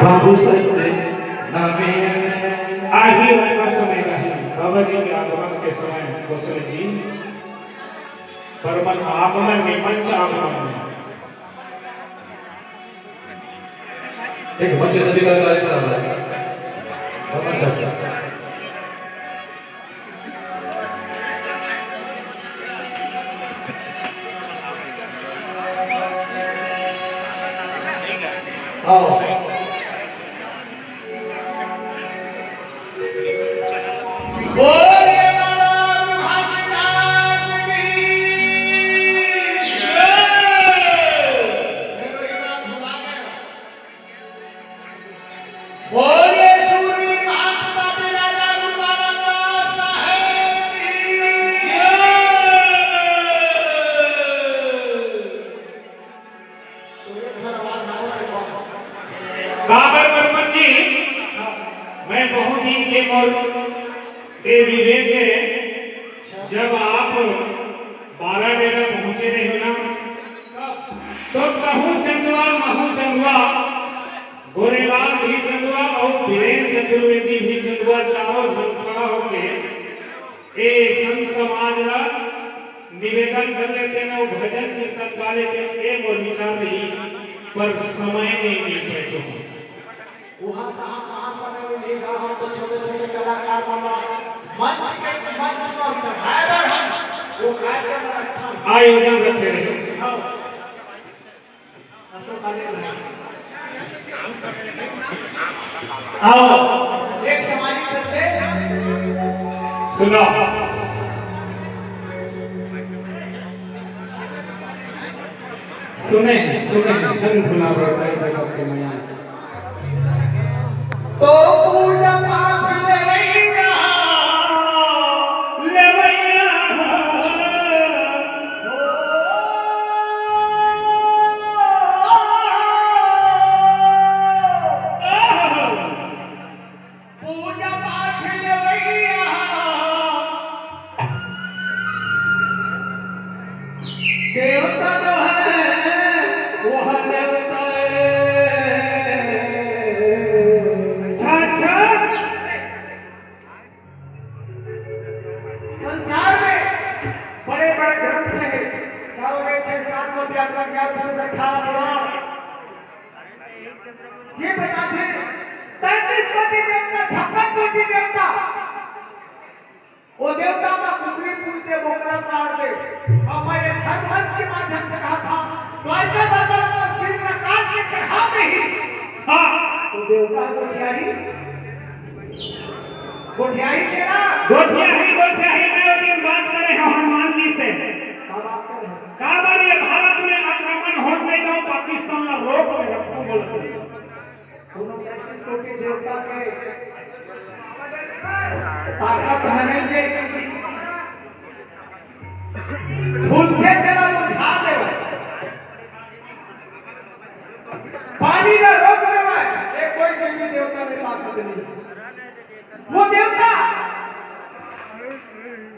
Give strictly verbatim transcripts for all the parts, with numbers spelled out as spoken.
बाबू सत्य नामे। आही उनका समय रही, बाबा जी के आगमन के समय गोसाई जी, पर मन आगमन में, मंच आगमन में। एक मंच सभी कलाकार एक साथ आए। मंच, अच्छा। आओ। बोलिए बाबा घासीदास की जय। बोलिए सूरवीर महाप्रतापी राजा गुरु बालक साहेब की जय। काबर बर्मन जी, मैं बहुत दिन के मोर ए विवेक है, जब आप बारा डेरा पहुंचे रहे हो ना, तो तहू चंदवा, महू चंदवा, गोरेलाल भी चंदवा और बीरेन चतुर्वेदी भी चंदवा, चारों झन खड़ा होके ए संत समाज ला निवेदन कर लेते न, भजन कीर्तन गा लेते, ए मोर विचार रही, पर समय नहीं मिल पाए। वहाँ साहब कहाँ समय मिलेगा? हम तो छोटे-छोटे कलाकार मन ला मंच के, मंच पर चढ़ाए बर हम वो कार्यक्रम रखथन। आयोजन रखे रहे। हाँ। असो खाली रहे। आओ, एक सामाजिक संदेश। सुनो। सुने, सुने, जन भुला बरताई बरबक के मया। तो पूजा पाठ लेवैया, लेवैया। पूजा पाठ लेवैया, देवता जो है, वो है देवता है। अच्छा, अच्छा। संसार में बड़े-बड़े ग्रंथ हैं, चारों वेद हैं, सात नौ व्याकरण, ग्यारह उपनिषद, अठारह पुराण। जे बताथे पैंतीस कोटि देवता, छप्पन कोटि देवता, वो देवता मा कुकरी पूजथे, बोकरा काटथे। अब मैं ये धर्म मंच के माध्यम से कहा था, द्वारिका दरबार में सिर ला काट के चढ़ा दे ही। हाँ। वो देवता गोठियाही, गोठियाही चेला। गोठियाही, गोठियाही, मैं वो दिन बात करे हूँ हनुमान जी से। का बात करे? काबर ये भारत में आक्रमण होत नहीं, तो पाकिस्तान ला रोक के रखो बोलते। कोनो पैंतीस कोटि देवता के ताकत है नहीं जे फूलथे तेला बुझा देवे, पानी ला रोक देवे, ये कोई देवी देवता में ताकत नहीं। वो देवता,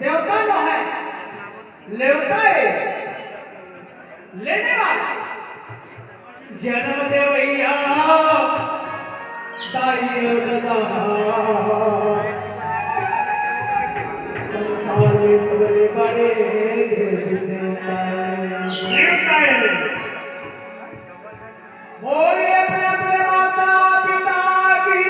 देवता जो है, लेवता है, लेने वाला। जन्म देवैया, दाई और ददा। संसार में सबले बड़े देवता है। बोलिए अपने अपने माता पिता की।